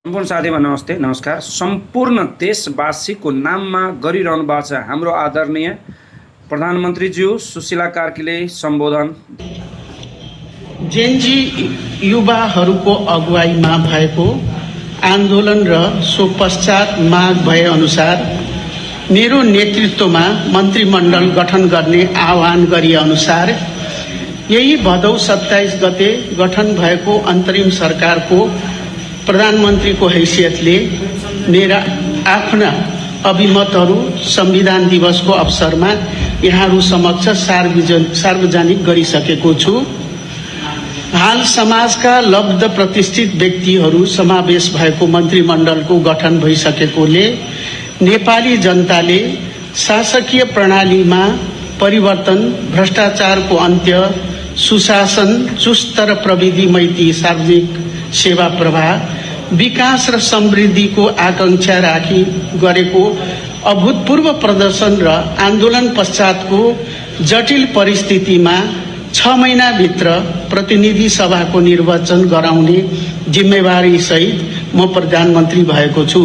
सम्पूर्ण साथीमा नमस्ते नमस्कार। सम्पूर्ण देशवासीको नाममा गरिरहनु भएको छ हाम्रो आदरणीय प्रधानमन्त्रीज्यू सुशीला कार्कीले सम्बोधन। जेनजी युवाहरूको अगुवाईमा भएको आन्दोलन र सो पश्चात माग भए अनुसार मेरो नेतृत्वमा मन्त्रीमण्डल गठन गर्ने आह्वान गरिए अनुसार यही भदौ 27 गते गठन भएको अन्तरिम सरकारको प्रधानमन्त्रीको हैसियतले मेरा आफ्ना अभिमतहरू संविधान दिवसको अवसरमा यहाँहरू समक्ष सार्वजनिक गरिसकेको छु। हाल समाजका लब्ध प्रतिष्ठित व्यक्तिहरू समावेश भएको मन्त्रीमण्डलको गठन भइसकेकोले नेपाली जनताले शासकीय प्रणालीमा परिवर्तन, भ्रष्टाचारको अन्त्य, सुशासन, चुस्त र प्रविधि मैत्री, सार्वजनिक सेवा प्रवाह, विकास र समृद्धिको आकांक्षा राखी गरेको अभूतपूर्व प्रदर्शन र आन्दोलन पश्चातको जटिल परिस्थितिमा 6 महिनाभित्र प्रतिनिधि सभाको निर्वाचन गराउने जिम्मेवारी सहित म प्रधानमन्त्री भएको छु।